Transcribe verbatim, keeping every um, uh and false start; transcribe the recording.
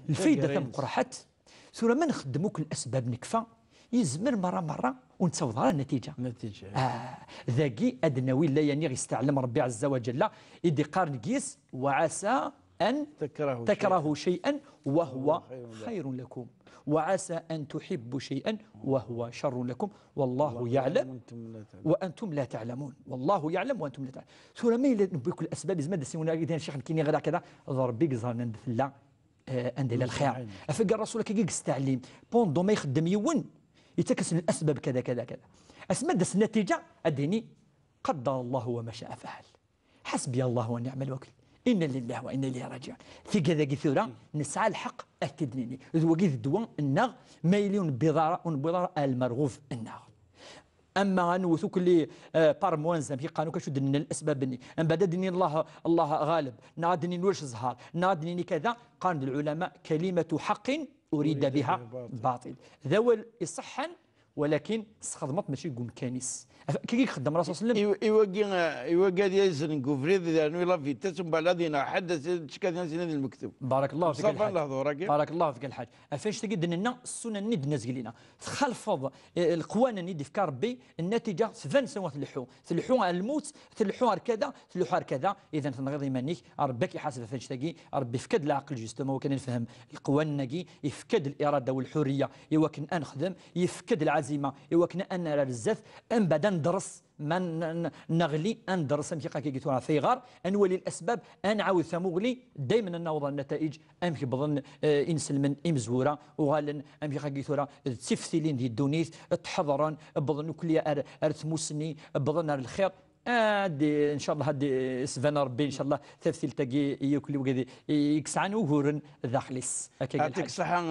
Lfayda tameqqrḥat, tura ma nxeddem akk lasbab nekfa, yezmer merra merra ur nettaweḍ ara nnatiǧa. Nnatiǧa. Ah, dagi ad nawi layani ɣ-isteɛlem Rebbi ɛezza wa ǧella, i d-iqqaren deg-s: وعسى أن تكرهوا شيئا وهو خير لكم، وعسى أن تحبوا شيئا وهو شر لكم، والله يعلم وأنتم لا تعلمون. والله يعلم وأنتم لا تعلمون. Tura ma yella newwi akk lasbab, yezmer ad as-yini: "Ccix, nekkini ɣer kada", d Rebbi i yeẓran anda tella, eh, anda yella lxir. Afeg Rrasul akka i yesteɛlim. Pendant ma ixeddem yiwen, yettak-as lasbab kada, kada, kada. Asmi ad d-tas nnatiǧa, ad d-yini: "قدر الله وما شاء فعل. حسبي الله ونعم الوكيل. إنا لله وإنا إليه راجعون." Tigad-agi tura, nesɛa lḥeqq ad t-id-nini. D wagi d ddwa-nneɣ, ma yili ur newwiḍ ara, ur newwiḍ ara ar lmerɣub-nneɣ. Ama ad newwet akk les, eh, par moins, amek i qqaren akk, acu d-nenna lasbab-nni. Mbeɛd ad d-nini: "Allah, Allah ɣaleb", neɣ ad d-nini: "Ulac zzher", neɣ ad d-nini kada, qqaren-d lɛulama: "كلمة حق أريد بها باطل". D awal iṣeḥḥan, walakin tesxedmeḍ-t mačči deg umkan-is. Af-, akka i ixeddem Rasul sallam. I, i wagi, eh, i wagi ad yazren deg ubrid, yernu la vitesse, mbeɛd ad ineɣ ḥedd, ad s-, ad tcekkaden ad s-inin d lmektub. Barakallahu fik a lḥaǧ. Lehdur-agi. Barakallahu fik a lḥaǧ. Af annect-agi d-nenna, ssunan-nni d-nezgel-ina. Txalfeḍ, eh, leqwanen i d-ifka Rebbi, nnatiǧa tban s anwa tleḥḥu. Tleḥḥu ar lmut, tleḥḥu ar kada, tleḥḥu ar kada, idan tenɣiḍ iman-ik, Rebbi ad k-iḥaseb ɣef annect-agi, Rebbi ifka-d leɛqel justement, wakken ad nefhem leqwanen-agi, ifka-d lirada u lḥurriya i wakken ad nexdem, ifka-d lɛazima i wakken ad nerr ar zdat, mbeɛd ad nedres, ma n-, n-, neɣli, ad nedres amek iqaq-agi tura ɣef ayɣer, ad nwali lasbab, ad nɛawed tamuɣli, daymen ad naweḍ ar nnataij, amek wwḍen, eh, inselmen imezwura, uɣalen amek iqaq-agi tura d tiftilin di ddunit, ttḥeḍren, wwḍen ukli ar, ar tmussni, wwḍen ar lxir, Ad, ncallah, ad isban Rebbi, ncallah, taftilt-agi i yakk wigad i, i yesɛan uguren daxel-is. Akka i Yɛṭik lḥal. Ṣṣeḥḥa.